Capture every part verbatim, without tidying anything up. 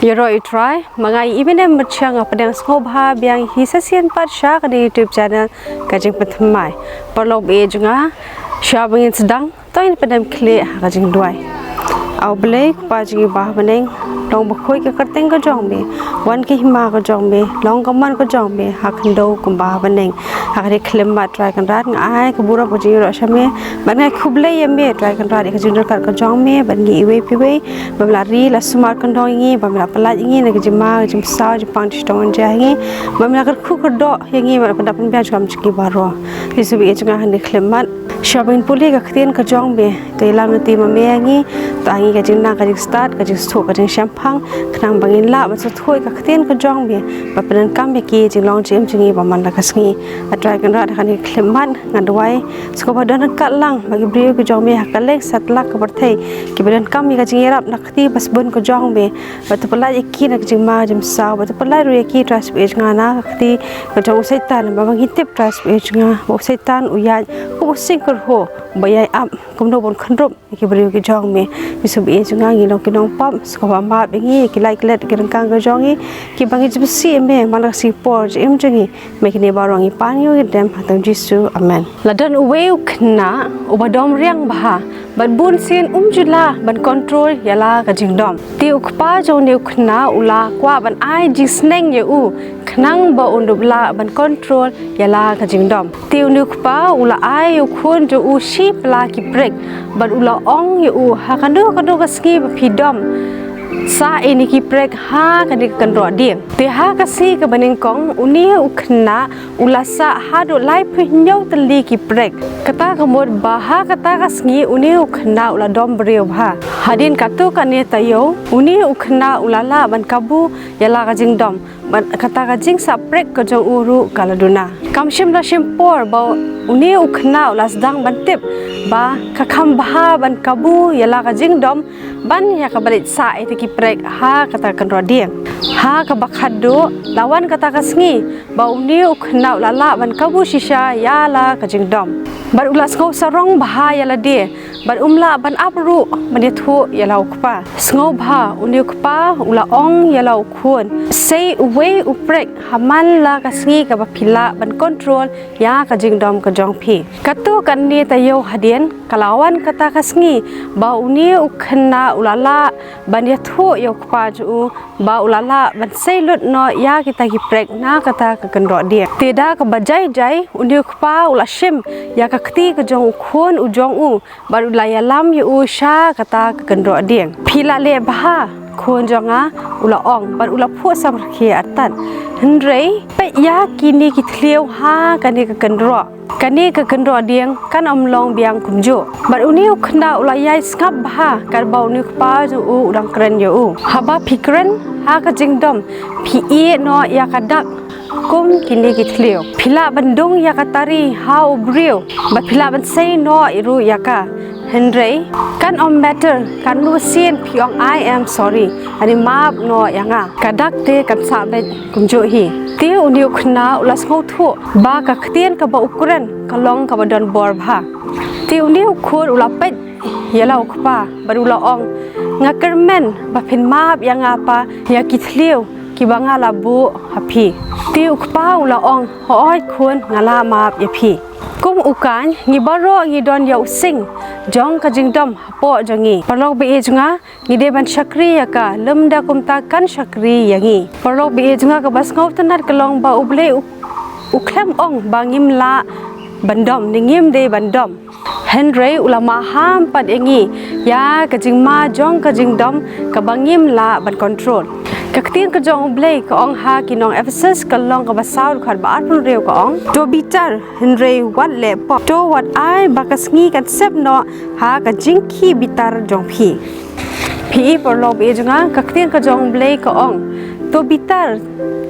Ïaroh ïa u Trai, ma nga i Ïaineh Myrchang, nga pdiang sngewbha biang hi shisien pat sha kane ka YouTube channel Ka Jingpynthymmai. Paralok ba ïeit jong nga, shuwa ba ngin sdang, to ngin pyndem khlieh ha ka jingduwai. A U Blei Kpa jong ngi ba ha bneng, long bakhuid ka kyrteng ka jong me, wan ka hima ka jong me, long ka mon ka jong me ha khyndew kumba ha bneng. Ha kane ka khyllipmat, Trai Kynrad, nga ai ka burom ka jingïaroh sha me, bad nga ai khublei ïa me, Trai Kynrad, ïa ka jingdon ryngkat ka jong me bad ngi iwei pa iwei, ba me la ri la sumar kyndong ïa ngi, ba me la pyllait ïa ngi na ka jingma ka jingpynsaw jingpang jingshitom jong ngi, ba me la kyrkhu kyrdoh ïa ngi, ba me la pyndap pynbiang jong ka kam jong ngi baroh. Jisu ba ïeit jong nga, ha kane ka khyllipmat, shuwa ba ngin pule ka ktien ka jong me, to ïalam lynti ma me ïa ngi, to ai ngi ka jingnang ka jingstad, ka jingsuk, ka jingshemphang, khnang ba ngin lah ban sngewthuh ïa ka ktien ka jong me, bad pyndonkam ïa ki ha ka jinglong jingim jong ngi ba man la ka sngi. A Trai Kynrad, ha kane ka khyllipmat nga duwai, sngewbha don ryngkat lang bad ki briew ki jong me ha kylleng satlak ka pyrthei, kiba donkam ïa ka jingïarap na ka kti ba sbun ka jong me, bad to pyllait ïa ki na ka jingma jingpynsaw, bad to pyllait ruh ïa ki, Trai Jisu ba ïeit jong nga, na ka kti ka jong u Soitan, ba ma ngi tip, Trai Jisu ba ïeit jong nga, ba u Soitan u ïaid kum u sing kyrhuh, ba ïai ap kumno ban khynrup ïa ki briew ki jong me. Jisu ba ïeit jong nga, ngi long ki nongpop, sngewbha map ïa ngi ïa ki lait ki let ki ryngkang ka jong ngi, kiba ngi jubsih ïa me man la ka sngi por jingim jong ngi. Me kine baroh ngi pan ïa u, ngi dem ha ka kyrteng Jisu. Amen. La don uwei u khynnah uba dom riang bha, bad bunsien um ju lah ban kontrol ïa la ka jingdom. Te u kpa jong une u khynnah u la kwah ban ai jingsneng ïa u, khnang ba un dup lah ban kontrol ïa la ka jingdom. Te une u kpa u la ai ïa u khun jong u shi pla ki prek, bad u la ong ïa u, ha kano kano ka sngi ba phi dom, sah ïa kine ki prek ha kane ka kynroh dieng. Te ha ka sngi kaba nyngkong, une u khynnah u la sah haduh laiphew hynñiew tylli ki prek. Kata ka mut ba ha kata ka sngi une u khynnah u la dom briew bha. Hadien katto katne taïew, une u khynnah u la lah ban kabu ïa la ka jingdom, bad kata ka jingsah prek ka jong u ruh ka la duna. Kam shym la shim por ba une u khynnah u la sdang ban tip ba ka kham bha ban kabu ïa la ka jingdom ban ïa kaba leit sah ïa kita ki prek ha kata ka kynroh dieng. Ha kaba khatduh, la wan kata ka sngi ba une u khynnah u la lah ban kabu shisha ïa la ka jingdom, bad u la sngew sarong bha ïa lade, bad um lah ban ap ruh ban ïathuh ïa la u kpa. Sngewbha une u kpa u la ong ïa la u khun, sei uwei u prek ha man la ka sngi kaba phi lah ban kontrol ïa ka jingdom ka jong phi. Katto katne taïew hadien, ka la wan kata ka sngi ba une u khynnah u la lah ban ïathuh ïa u kpa jong u ba u la lah ban sei lut noh ïa kita ki prek na kata ka kynroh dieng. Te da kaba jai jai, une u kpa u la shim ïa ka kti ka jong u khun u jong u, bad u la ïalam ïa u sha kata ka kynroh dieng. Phi la leh bha, khun jong nga, u la ong, bad u la phuh samrkhie artat. Hynrei peit ïa kine ki thliew ha kane ka kynroh. Kane ka kynroh dieng kan ym long biang kumjuh. Bad une u khynnah u la ïai sngap bha katba une u kpa jong u u dang kren ïa u. Haba phi kren ha ka jingdom, phi ïeh noh ïa ka dak kum kine ki thliew. Phi lah ban dung ïa ka tari ha u briew, bad phi lah ban sei noh ruh ïa ka. Hynrei kan ym matter katno sien phi ong, "I am sorry," ani map noh ïa nga, ka dak te kan sah beit kumjuh hi. Te une u khynnah u la sngewthuh ba ka ktien kaba u kren ka long kaba don bor bha. Te une u khun u la peit ïa la u kpa bad u la ong, "Nga kyrmen ba phin map ïa nga pa ïa ki thliew kiba nga la buh ha phi." Te u kpa u la ong, "Hooid khun, nga la map ïa phi." Kum u kaiñ, ngi baroh ngi don ïa u sing jong ka jingdom hapoh jong ngi. Paralok ba ïeit jong nga, ngi dei ban shakri ïa ka, lymda kumta kan shakri ïa ngi. Paralok ba ïeit jong nga, kaba sngewtynnat ka long ba U Blei u, u khlem ong ba ngim lah ban dom ne ngim dei ban dom. Hynrei u la maham pat ïa ngi ïa ka jingma jong ka jingdom kaba ngim lah ban kontrol. Ka ktien ka jong U Blei ka ong ha ki nong Ephesus ka lynnong kaba saw dkhot ba arphew hynriew ka ong, "To bitar, hynrei wat leh pop. To wat ai ba ka sngi kan sep noh ha ka jingkhih bitar jong phi." Phi i paralok ba ïeit jong nga, ka ktien ka jong U Blei ka ong, "To bitar,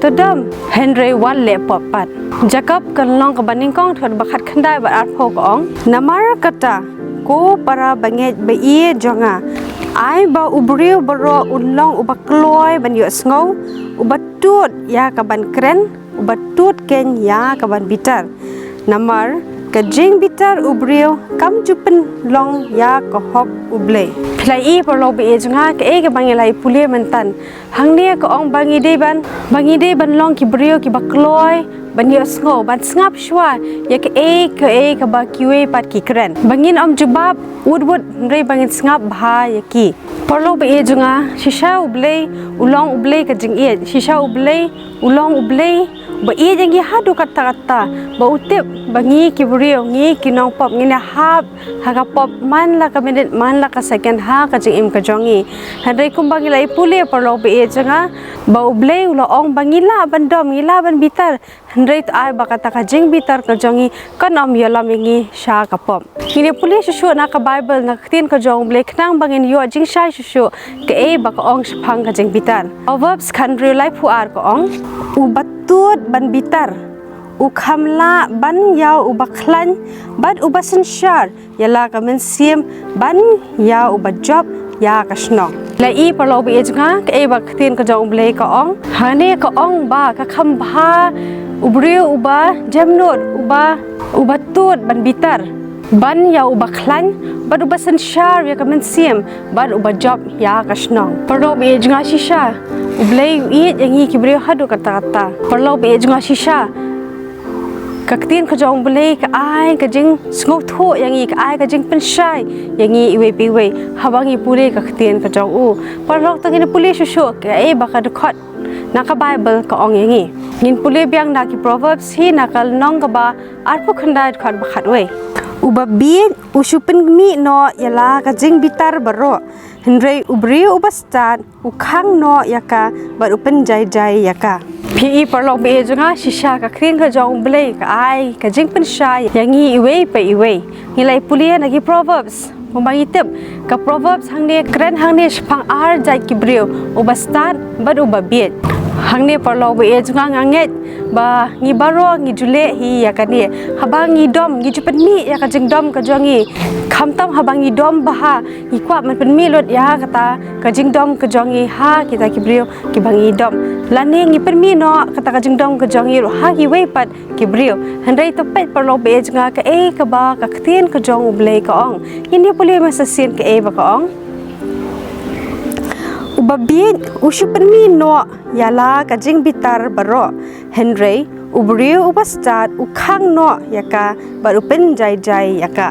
to dom, hynrei wat leh pop pat." Jakob ka lynnong kaba nyngkong dkhot ba khatkhyndai bad arphew ka ong, "Namar kata, ko para bangeit ba ïeit jong nga, ai ba u briew baroh un long uba kloi ban ïohsngew, uba tut ïa ka ban kren, uba tut keiñ ïa ka ban bitar. Namar ka jingbitar u briew kam ju pynlong ïa ka hok U Blei. Phi la i paralok ba ïeit jong nga, kaei kaba ngi la ïa pule myntan. Hangne ka ong ba ngi dei ban, ba ngi dei ban long ki briew kiba kloi ban ïohsngew, ban sngap shuwa ïa kaei kaei kaba kiwei pat ki kren. Ba ngin ym jubab wut wut, hynrei ba ngin sngap bha ïa ki. Paralok ba ïeit jong nga, shisha U Blei u long U Blei ka jingïeit. Shisha U Blei u long U Blei ba ïeit ïa ngi haduh katta katta, ba u tip ba ngi ki briew, ngi ki nongpop, ngin ïa hap ha ka pop man la ka minit, man la ka second ha ka jingim ka jong ngi. Hynrei kumba ngi la ïa pule paralok ba ïeit jong nga, ba U Blei u la ong ba ngi lah ban dom, ngi lah ban bitar, hynrei to ai ba kata ka jingbitar ka jong ngi kan ym ïalam ïa ngi sha ka pop. Ngin ïa pule shuh shuh na ka Baibl, na ka ktien ka jong U Blei, khnang ba ngin ïoh jingshai shuh shuh kaei ba ka ong shaphang ka jingbitar. Proverbs khathynriew laiphew ar ka ong, uba tut ban bitar u kham lah ban ïa uba khlaiñ, bad uba synshar ïa la ka mynsiem ban ïa uba jop ïa ka shnong. La i paralok ba ïeit jong nga, kaei ba ka ktien ka jong U Blei ka ong. Hangne ka ong ba ka kham bha u briew uba jemnud, uba, uba tut ban bitar, ban ïa uba khlaiñ, bad uba synshar ïa ka mynsiem bad uba jop ïa ka shnong. Paralok ba ïeit jong nga, shisha U Blei u ïeit ïa ngi ki briew haduh katta katta. Paralok ba ïeit jong nga, shisha ka ktien ka jong U Blei ka ai ka jingsngewthuh ïa ngi, ka ai ka jingpynshai ïa ngi iwei pa iwei haba ngi pule ka ktien ka jong u. Paralok, to ngin pule shuh shuh kaei ba ka dkhot na ka Baibl ka ong ïa ngi. Ngin pule biang na ki Proverbs hi, na ka lynnong kaba arphew khyndai, dkhot ba khatwei. Uba bieit u shu pynmih noh ïa la ka jingbitar baroh, hynrei u briew uba stad u khang noh ïa ka bad u pynjaijai ïa ka. Phi i paralok ba ïeit jong nga, shisha ka ktien ka jong U Blei ka ai ka jingpynshai ïa ngi iwei pa iwei. Ngi la ïa pule na ki Proverbs, kumba ngi tip, ka Proverbs hangne kren hangne shaphang ar jait ki briew, uba stad bad uba bieit. Hangne paralok ba ïeit jong nga, nga ngeit ba ngi baroh ngi ju leh hi ïa kane. Haba ngi dom, ngi ju pynmih ïa ka jingdom ka jong ngi. Khamtam haba ngi dom bha, ngi kwah ban pynmih lut ïa kata ka jingdom ka jong ngi ha kita ki briew kiba ngi dom, lane ngi pynmih noh kata ka jingdom ka jong ngi ruh ha kiwei pat ki briew. Hynrei to peit paralok ba ïeit jong nga, kaei kaba ka ktien ka jong U Blei ka ong. Ngin ïa pule mynta shisien kaei ba ka ong. Uba bieit u shu pynmih noh ïa la ka jingbitar baroh, hynrei u briew uba stad u khang noh ïa ka bad u pynjaijai ïa ka.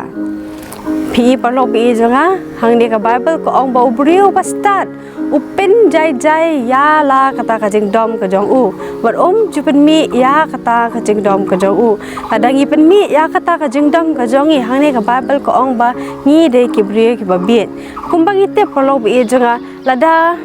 Phi i paralok ba ïeit jong nga, hangne ka Baibl ka ong ba u briew uba stad u pynjaijai ïa la kata ka jingdom ka jong u, bad um ju pynmih ïa kata ka jingdom ka jong u. Lada ngi pynmih ïa kata ka jingdom ka jong ngi, hangne ka Baibl ka ong ba ngi dei ki briew kiba bieit. Kumba ngi tip paralok ba ïeit jong nga, lada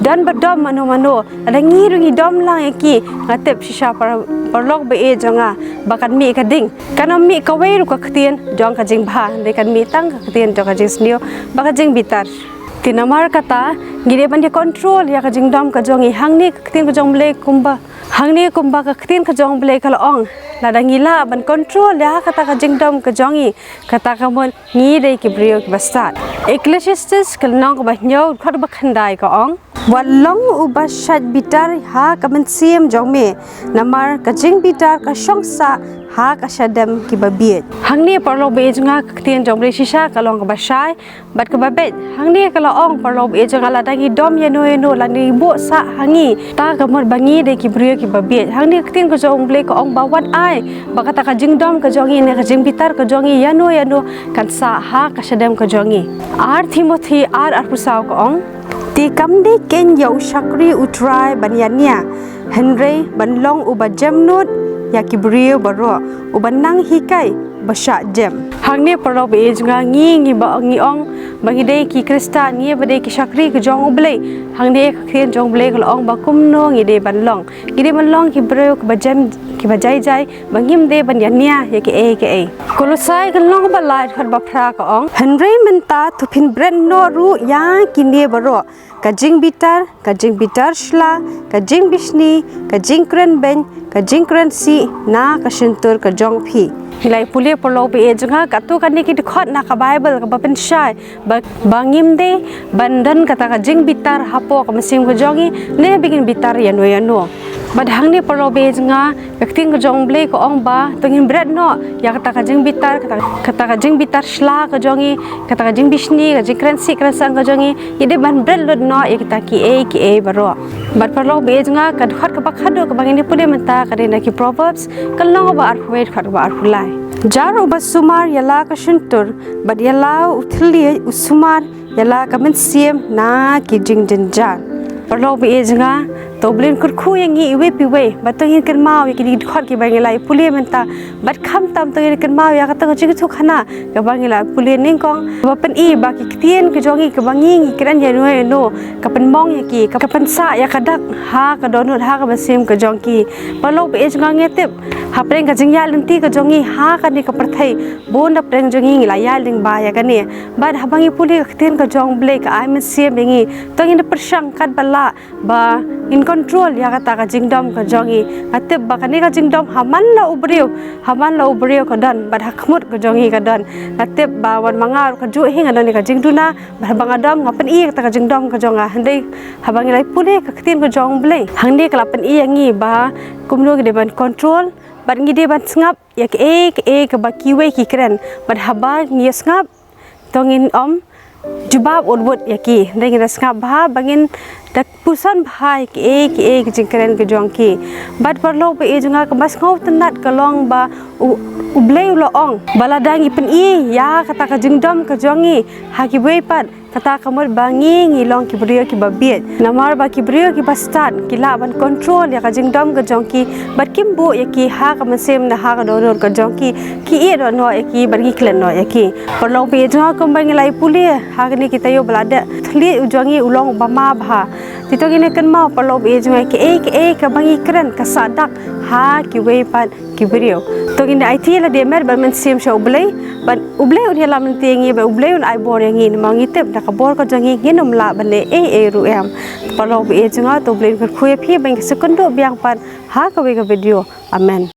don ba dom mano mano, lada ngi ruh ngi dom lang ïa ki, nga tip shisha par-, paralok ba ïeit jong nga, ba kan mih ka ding. Kan ym mih kawei ruh ka ktien jong ka jingbha, hynrei kan mih tang ka ktien jong ka jingsniew bad ka jingbitar. Te namar kata, ngi dei ban ïa control ïa ka jingdom ka jong ngi. Hangne ka ktien ka jong U Blei kumba, hangne kumba ka ktien ka jong U Blei ka la ong, lada ngi lah ban control ïa kata ka jingdom ka jong ngi, kata ka mut ngi dei ki briew kiba stad. Ecclesiastes ka lynnong kaba hynñiew, dkhot ba khyndai ka ong, wat long uba shait bitar ha ka mynsiem jong me, namar ka jingbitar ka shong sah ha ka shadem kiba bieit. Hangne paralok ba ïeit jong nga, ka ktien jong U Blei shisha ka long kaba shai bad kaba beit. Hangne ka la ong paralok ba ïeit jong nga, lada ngi dom ïano ïano, lada ngi buh sah ha ngi, kata ka mut ba ngi dei ki briew kiba bieit. Hangne ka ktien ka jong U Blei ka ong ba wat ai ba kata ka jingdom ka jong ngi ne ka jingbitar ka jong ngi ïano ïano kan sah ha ka shadem ka jong ngi. Ar Timothi ar arphew saw ka ong, te kam dei keiñ ïa u shakri U Trai ban ïania, hynrei ban long uba jemnud ïa ki briew baroh, uba nang hikai, ba shah jem. Hangne paralok ba ïeit jong nga, ngi, ngi ba ngi ong ba ngi dei ki Khristan, ngi ba dei ki shakri ka jong U Blei. Hangne ka ktien jong U Blei ka la ong ba kumno ngi dei ban long. Ngi dei ban long ki briew kiba jem, kiba jaijai, ba ngim dei ban ïania ïa kiei kiei. Kolossai ka lynnong ba lai, dkhot ba phra ka ong, hynrei mynta to phin bret noh ruh ïa kine baroh, ka jingbitar, ka jingbitar shla, ka jingbishni, ka jingkren beiñ, ka jingkren sih na ka shyntur ka jong phi. Ngi la ïa pule paralok ba ïeit jong nga, katto katne ki dkhot na ka Baibl kaba pynshai ba, ba ngim dei ban don kata ka jingbitar hapoh ka mynsiem ka jong ngi, ne ba ngin bitar ïano ïano. Bad hangne paralok baieit jong nga, ka ktien ka jong U Blei ka ong ba to ngin bret noh ïa kata ka jingbitar, kata, kata ka jingbitar shla ka jong ngi, kata ka jingbishni, ka jingkren sih kren saiñ ka jong ngi, ngi dei ban bret lut noh ïa kita kiei kiei baroh. Bad paralok baieit jong nga, ka dkhot kaba khadduh kaba ngin ïa pule mynta ka dei na ki Proverbs, ka lynnong ba arphew wei, dkhot kaba arphew lai. Jar uba sumar ïa la ka shyntur, bad ïa la u thylliej u sumar ïa la ka mynsiem na ki jingjynjar. Paralok baieit jong nga, to U Blei un kyrkhu ïa ngi iwei pa iwei, bad to ngin kynmaw ïa kine ki dkhot kiba ngi la ïa pule mynta, bad khamtam to ngin kynmaw ïa kata ka jingïathuhkhana kaba ngi la pule nyngkong, ba pyni ba ki ktien ka jong ngi kaba ngi, ngi kren ïano ïano, ka pynmong ïa ki, ka pynsah ïa ka dak ha ka dohnud ha ka mynsiem ka jong ki. Paralok baieit jong nga, ngi tip hapdeng ka jingïaid lynti ka jong ngi ha kane ka pyrthei, bun hapdeng jong ngi ngi la ïaid lyngba ïa kane. Bad haba ngi pule ka ktien ka jong U Blei ka ai mynsiem ïa ngi, to ngin pyrshang katba lah ba ngin control ïa kata ka jingdom ka jong ngi. Nga tip ba kane ka jingdom ha man la u briew, ha man la u briew ka don, bad ha khmut ka jong ngi ka don. Nga tip ba wat ma nga ruh kajuh hi nga don ïa ka jingduna, bad haba nga dom nga pyni ïa kata ka jingdom ka jong nga. Hynrei haba ngi la ïa pule ka ktien ka jong U Blei, hangne ka la pyni ïa ngi ba kumno ngi dei ban control, bad ngi dei ban sngap ïa kaei kaei kaba kiwei ki kren. Bad haba ngi ïa sngap, to ngin ym jubab ut ut ïa ki. Hynrei ngin da sngap bha, ba ngin da puson bha ïa kaei kaei ka jingkren ka jong ki. Bad paralok baieit jong nga, kaba sngewtynnat ka long ba U, U Blei u la ong ba lada ngi pyni ïa kata ka jingdom ka jong ngi ha kiwei pat, kata ka mut ba ngi, ngi long ki briew kiba bieit. Namar ba ki briew kiba stad ki lah ban control ïa ka jingdom ka jong ki, bad kim buh ïa ki ha ka mynsiem ne ha ka dohnud ka jong ki, ki ïehnoh noh ïa ki bad ki klet noh ïa ki. Paralok baieit jong nga, kumba ngi la ïa pule ha kine ki taïew ba la dep, thylliej u jong ngi u long uba ma bha. Te to ngin ïa kynmaw paralok baieit jong nga, kaei kaei kaba ngi kren ka sah dak ha kiwei pat ki briew. To ngin ïa aiti lade met bad mynsiem sha U Blei, bad U Blei un ïalam lynti ïa ngi, bad U Blei un ai bor ïa ngi, namar ngi tip da ka bor ka jong ngi ngin ym lah ban leh ei ei ruh em. Paralok baieit jong nga, to U Blei un kyrkhu ïa phi ban ïa sngewkynduh biang pat ha kawei ka video. Amen.